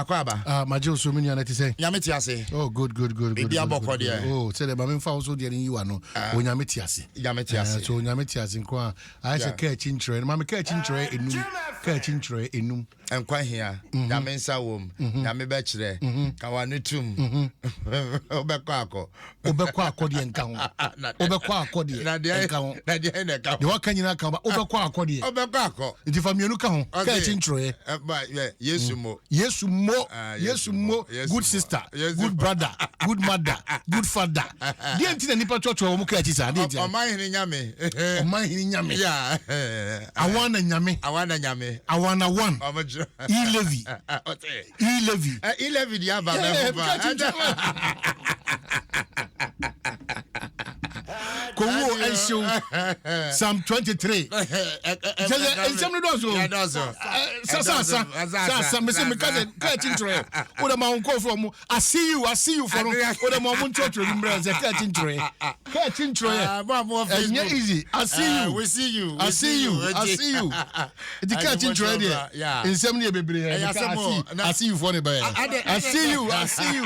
Akɔ aba. Ah, magye wo so me nua no te sɛ. Nyame te ase. Oh, good, good, good, good. Biribi abɔkɔ deɛ. Oh, sɛ deɛ maame nfa wo so deɛ no yi wa no. Ah. Onyame te ase. Nyame te ase. Eh, so onyame te ase nko a. Ayɛ sɛ kaa akyi nkyerɛ. Maame kaa akyi nkyerɛ enum. Kaa akyi nkyerɛ enum. Nkwa hia. Mhm. Nyame nsa wom. Mhm. Nyame bɛkyerɛ. Mhm. Ka wa no tum. Wobɛkɔ akɔ. Wobɛkɔ akɔ deɛ nka ho. Wobɛkɔ akɔ deɛ nka ho. Na deɛ na ɛka ho. Deɛ waka nyinaa ka ho. Wobɛkɔ akɔ deɛ. Wobɛkɔ akɔ. Nti fa mmienu ka ho. Kaa akyi nkyerɛɛ. Yesu mo. Yesu mo. Ah, Yesu mo. Good sister. Good brother. Good mother. Good father. Deɛ nti na nipa twɔtwɔ wɔn kaa akyi saa. Deɛ nti. Ɔman hene nyame. Ɔman hene nyame. Awana nyame. Awana nyame. Awana one. E levy. E levy. E levy di aba bɛ ho ba. Kowuo nhyew Psalm 23. Kyɛ sɛ nsɛm no dɔɔso. Sasa asa sasa mese meka sɛ ka akyi nkyerɛ wo dɛ ma wo nkurɔfoɔ mo I see you I see you fɔ no wo dɛ ma ɔmo nkyerɛkyerɛ bi mmerɛ sɛ ka akyi nkyerɛ ka akyi nkyerɛ ɛnyɛ easy I see you we see you I see you I see you nti ka akyi nkyerɛ deɛ nsɛm no yɛ bebree ɛ meka I see I see you fɔ ne bɛyɛ I see you I see you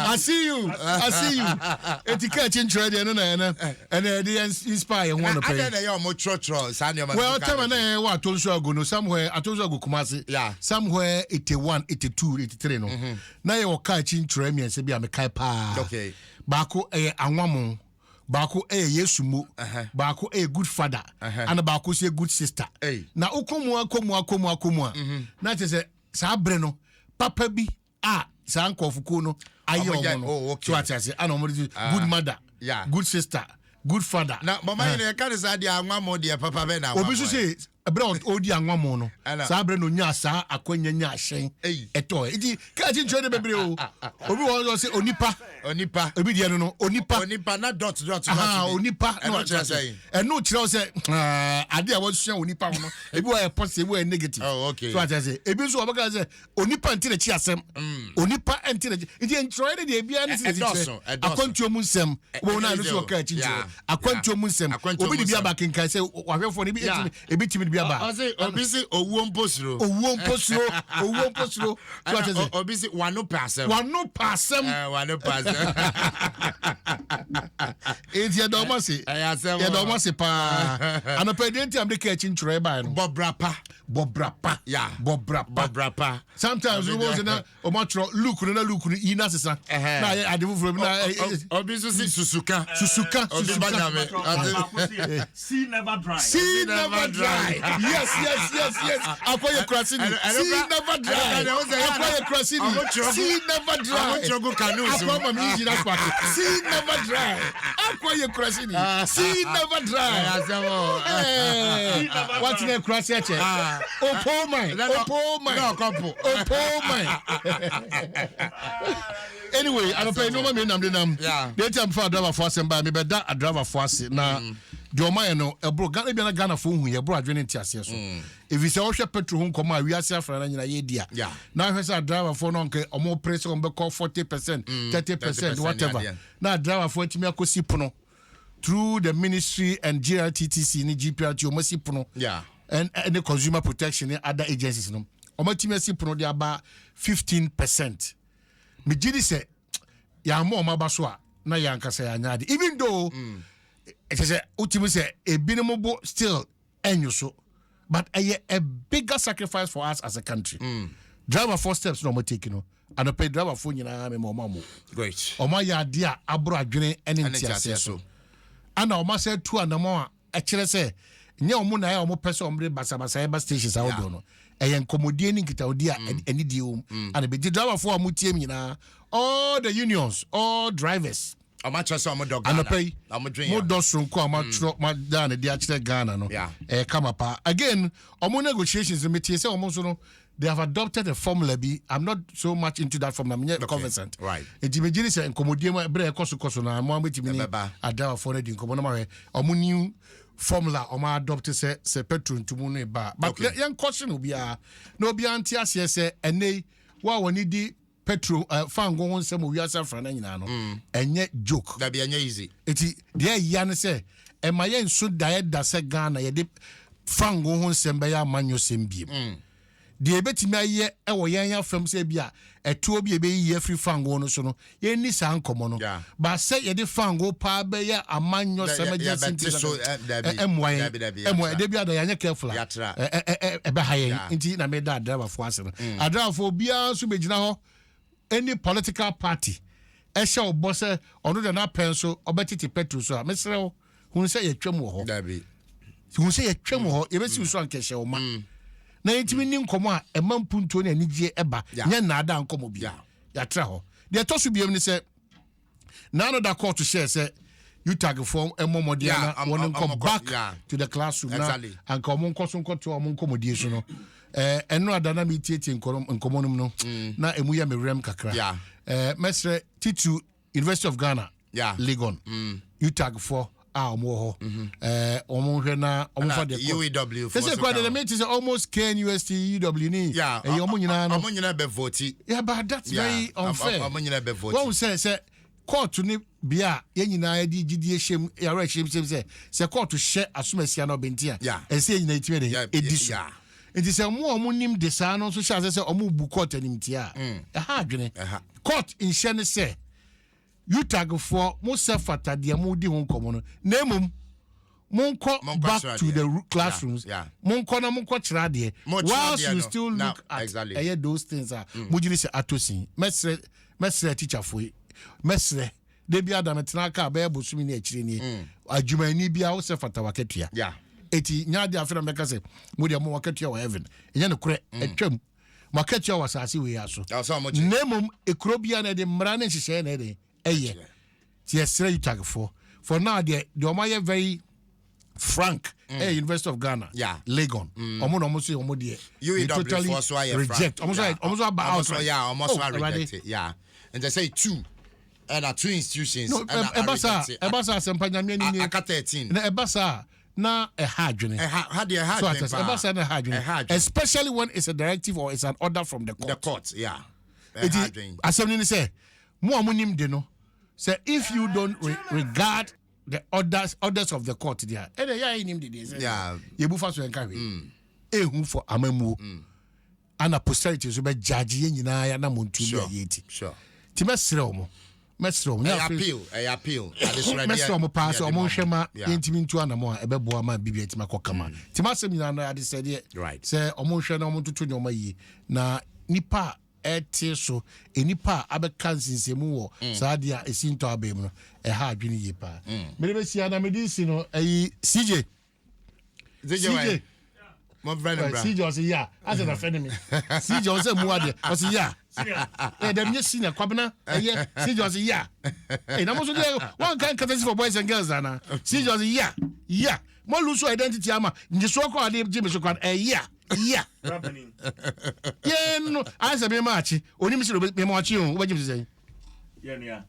I see you I see you eti ka akyi nkyerɛ deɛ no na ɛnɛ ɛnɛ ɛde yɛn inspire yɛn ho anɔpɛ yi. Adɛn na ɛyɛ ɔmo twerɛtwerɛ saa nneɛma no. Well time na yɛn wɔ Atonsu Ago no somewhere Atonsu Ago Kumasi yeah. Somewhere 81 82 83 no mm-hmm. Na yɛ wɔ kaa akyi nkyerɛ mmiɛnsa bi a mekae paa. Okay. Baako ɛyɛ anwamo baako ɛyɛ Yesu mo baako ɛyɛ good father ana baako nso yɛ good sister. Hey. Na wokɔ mu akɔ mu akɔ mu akɔ mu a mm-hmm. Na kyerɛ sɛ saa bere no papa bi a saa nkurɔfokuo no ayɛ wɔn no oh, so ate ase ana wɔn de ah, good mother yeah. Good sister, good father. Na mama yi na yɛka ne saa deɛ anwammo deɛ papa bɛ na anwammo obi nso se ɛberɛ a ɔredi anwammo no saa berɛ na ɔnyaa saa akwanya nya ahyɛn ɛtɔɔ nti kaa akyi nkyerɛ de bebree o obi wɔ hɔ sɛ onipa onipa obi deɛ no no onipa onipa na dot dot dot onipa ɛno kyerɛ sɛ ɛno kyerɛ sɛ ade a wɔasua onipa ho no ebi wɔ yɛ positive ebi wɔ yɛ negative oh, okay. So ate ase ebi nso wɔbɛka sɛ Onipa nte n'akyi asɛm. Mm. Onipa nte n'akyi. Nti nkyerɛwee no deɛ ebiara ne sɛ n'akyi kyerɛ. Akwantuo mu nsɛm. Wɔn a no so wɔka akyi nkyerɛ. Akwantuo mu nsɛm. Obi de bi aba kenkan sɛ wahwɛfoɔ no ebi etimi ebi timi de bi aba. Ɔse obi si owuo mpo suro. Owuo mpo suro. Owuo mpo suro. So ɔkyɛ sɛ. Obi si wano pɛ asɛm. Wano pɛ asɛm. Wano pɛ asɛm. Eti yɛda ɔmo ase. Yɛda ɔmo ase paa. Anɔpɛ deɛ nti a mede ka akyi nkyerɛ bae no. Bɔbra pa. Bɔ bra pa. Yeah. Bɔ bra pa. Bɔ bra pa. Sometimes wo sɛ na ɔmo atwerɛ look no na look no yi na sesa. Na ayɛ ade foforɔ bi na. Obi nso si susuka. Susuka. Obi ba nyame. Sea never dry. Sea never dry. Yes yes yes yes. Akɔ yɛ kurasi ni. Sea never dry. Akɔ yɛ kurasi ni. Sea never dry. Ɔmo twerɛ gu canoes mu. Akɔ ama mi yi na spark. Sea never dry. Akɔ yɛ kurasi ni. Sea never dry. Watena akurase akyɛ. Ah. Opo man. Opo man. Opo man. Anyway, anɔpɛ yi nneɛma mmienu nam de nam. Deɛ ti a mefa adrabafoɔ asɛm baa mebɛda adrabafoɔ ase na mm. deɛ ɔma yɛ no ɛboro Ghana ebi na Ghanafoɔ hu yɛ ɛboro adwene nte aseɛ so. Mm. Efi sɛ ɔhwɛ petrol ho nkɔmɔ a wiase afra na nyina yɛ di a. Na ahwɛ sɛ adrabafoɔ no nka ɔmo pere sɛ ɔmo bɛkɔ 40%, 30%, whatever. Na adrabafoɔ atumi akɔsi pono. Through the ministry and GRTTC ne GPRT wɔn asi pono ɛne consumer protection ne other agencies no wɔn atumi asi pono de aba 15%. Megye di sɛ yɛammɔ wɔn aba so a na yɛn ankasa yɛanya ade even though ɛkyɛ sɛ wotumi sɛ ebinom bo still ɛnyo so but ɛyɛ a bigger sacrifice for us as a country. Driver foɔ steps na wɔn take no anɔpɛ driver foɔ nyinaa mema wɔn amo. Great. Wɔn ayɛ adeɛ a aboro adwene ne nteaseɛ so. Ana wɔn asɛ tu anamɔ a ɛkyerɛ sɛ nyɛ wɔn na ɛyɛ wɔn pɛ sɛ wɔn de basabasa ɛba stations ahodoɔ no. Ɛyɛ nkɔmɔdie ne nkitahodie a anidie wɔ mu. Ana bɛ di driver foɔ a wɔn tie mu nyinaa all the unions all drivers. Ɔmo akyerɛ sɛ ɔmo dɔ Ghana. Anɔpa yi, Ɔmo dwen mo yɛn. dɔ soronko a mo atwerɛ mo ada ne de akyerɛ Ghana no, Yeah. ɛyɛ kama paa. Again, ɔmo negotiations no, metie sɛ ɔmo nso no, they have adopted a formula bi. I'm not so much into that formula, menyɛ Okay, conversant. right. Nti megye di sɛ nkɔmmɔdie mu berɛ a ɛkɔ so kɔ so no, mo ara mobɛtumi ne Ɛbɛba. adrawafoɔ no adi nkɔmmɔ na moahwɛ ɔmo new formula a ɔmo adopt sɛ sɛ petrol ntumu no reba a. But Okay. yɛn caution obiara na obiara nte aseɛ sɛ ɛnnɛ yi, wo a w'ani di Petro eh, fango ho nsɛm wɔ wiase afrana nyinaa no, mm. ɛnyɛ joke. Dabi, ɛnyɛ easy. Eti deɛ ɛya ne sɛ ɛma yɛn nso daeɛ da sɛ Ghana yɛde Fango ho nsɛm bɛyɛ amanyɔsɛm biem. Deɛ yɛbɛtumi ayɛ wɔ yɛn afam sɛ bi a ɛtoɔ bi a yɛbɛyiyi afiri fango no so no, yɛnni saa nkɔmmɔ no. But sɛ yɛde fango paa bɛyɛ amanyɔsɛm agyina Yɛbɛte so, dabi. Ɛmmoa yɛn. Dabi, dabi, Ɛmmoa yɛn. yɛatra. Da bi ada yɛanyɛ careful a, Yɛatra. ɛbɛha yɛn. Nti na meda adriverfoɔ ase no. Adriverfoɔ obiara nso bɛgyina hɔ, any political party ɛhyɛ wo bɔ sɛ ɔno deɛ n'apɛn so ɔbɛtete petrol so a, mesrɛ wo, hunu sɛ yɛtwam wɔ hɔ. Dabi. Hunu sɛ yɛtwam wɔ hɔ, yɛbɛsi wo so anka hyɛ wo ma. Na yɛntumi ni nkɔmmɔ a ɛma mpuntuo ne anigyeɛ ɛba, nyɛ nnaadaa nkɔmmɔ bi. Yɛatra hɔ. Deɛ ɛtɔ so biom ne sɛ, naano da court hyɛɛ sɛ UTAGfoɔ mmɔ mmɔden na wɔn nkɔ back to the classroom na anka wɔn nkɔ so nkɔtoa wɔn nkɔmmɔdie so no. Ɛno ada na metietie nkɔmmɔ no mu no, na emu yɛ me werɛm kakra. Mɛsrɛ titiriw University of Ghana, Legon, UTAGfoɔ a wɔn wɔ hɔ, wɔn nhwɛ na wɔn fa deɛ kɔ. UEW foɔ Ɛsɛ so kura ka deɛ ho. mete sɛ almost KNUST, UW ni ɛyɛ wɔn nyinaa no. Ɔmo nyinaa bɛ vote. Yeah, but that's very unfair. Ɔmo nyinaa bɛ vote. Wɔn sɛ court ne bea a yɛn nyinaa yɛde gyidie hyɛm, yɛawɔ hyɛm hyɛm sɛ court hyɛ asomasia na ɔbɛnti a, ɛsɛ yɛn nyinaa yɛtumi de ɛdi so. Nti sɛ mo a ɔmo nim de saa no nso hyɛ ase sɛ ɔmo bu court animtia a, ɛha adwene. Ɛha. Court nhyɛ ne sɛ UTAGfoɔ mo sɛ fata deɛ mo di ho nkɔmɔ no, na emom monkɔ Monkɔ back kyerɛ to adeɛ. the classrooms. Monkɔ na monkɔ kyerɛ adeɛ Mo kyerɛ whilst adeɛ you no. still look at ɛyɛ those things a mo gyiri sɛ ato sin. Mɛsrɛ teacherfoɔ yi, mɛsrɛ de bi adam tena kaa bɛyɛ bosomi ne akyire nie, adwumayɛni bi a wosɛ fata wakatua. Eti nya adeɛ afei na mɛka sɛ mo deɛ mo wakatua wɔ heaven, ɛnyɛ nokorɛ. Ɛtwam mo akatua wɔ asase wei aso. Ɛwɔ sɛ ɔmo kyerɛ. Na mmom ekuro biara na ɛde mmara ne nhyehyɛeɛ na ɛde ɛyɛ. Ti yɛsrɛ UTAGfoɔ, for now deɛ ɔmo ayɛ very frank ɛyɛ University of Ghana, Legon. Ɔmo na ɔmo so yɛ ɔmo deɛ they UEW totally foɔ so ayɛ frank. reject. Ɔmo so ayɛ, ɔmo so aba Ɔmo out. so, yeah, ɔmo so Oh, a Awurade. reject it, yeah. Nti sɛ two, ɛna two institutions No, ɛna ɛba saa, reject it. ɛba saa, asɛmpa Nyame ani nie. Aka 13. Na ɛba saa na ɛha adwene. Ɛha ha deɛ, ɛha So adwene atɛ paa. ɛba saa na ɛha adwene, Ɛha adwene. especially when it's a directive or it's an order from the court. The court, yeah. Ɛha Eti adwene. asɛm no ni sɛ mo a mo nim de no sɛ if you don't regard the orders of the court there, ɛnna yɛ a yɛ nim de deɛ sɛ yɛbu fa so yɛn ka hwee ehu for amamuo ana posterity nso bɛ gyagye yɛn nyinaa yɛ anamontu bi a yɛ ti. Ti mɛsrɛ wɔn, mɛsrɛ wɔn. Ɛyɛ appeal, ɛyɛ appeal. Adesrɛdeɛ. Mɛsrɛ wɔn paa sɛ yɛde wɔn ma nhwɛ ma yɛntumi ntu anamɔ a ɛbɛboa ma biribi atumi akɔ kama. Nti m'asɛm nyinaa no adesrɛdeɛ sɛ wɔn nhwɛ na wɔn ntoto nneɛma yie na nipa a ɛte so, nipa a abɛka nsensɛmu wɔ saa adeɛ a esi ntɔ abɛn mu no, ɛha adwene yie paa. Mede bɛsia na mede si no ɛyi CJ. CJ. CJ. Mɔmfrɛ no bra. CJ ɔsɛ ya asɛ na fɛ ne me CJ ɔsɛ mu adeɛ ɔsɛ ya ɛ dɛm nye senior Kwabena ɛyɛ CJ ɔsɛ ya ɛ na mo nso deɛ wɔn kan courtesy for boys and girls ana. CJ ɔsɛ ya ya mo lose identity ama nyesoɔ kɔ ade gye mi so kwan ɛyɛ ya yɛn no ayɛ sɛ mema akye onim sɛ mema akye o wobɛgye mi sɛ sɛn.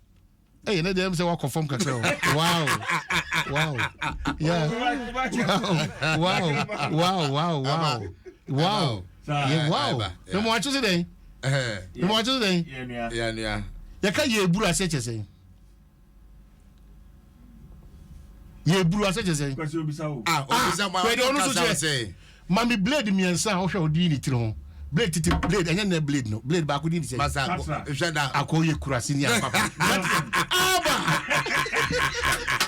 Ɛyɛ ne deɛ sɛ wakɔ fam kakra o. Wow, yeah, wow, yeah, wow. Mema akye sɛ dɛn? Mema akye sɛ dɛn? Yɛnua. Yɛka yɛ eburu ase kyɛ sɛn? Yɛ eburu ase kyɛ sɛn? Ah, obisa mo. Wɛde ɔno nso kyerɛ mami blade mmiɛnsa a ɔhwɛ ɔdi ne tiri ho blade tete blade ɛnyɛ nɛ blade no blade baako di ne sɛ Masa hwɛ da. Akɔ yɛ kurasi ni apapa aba.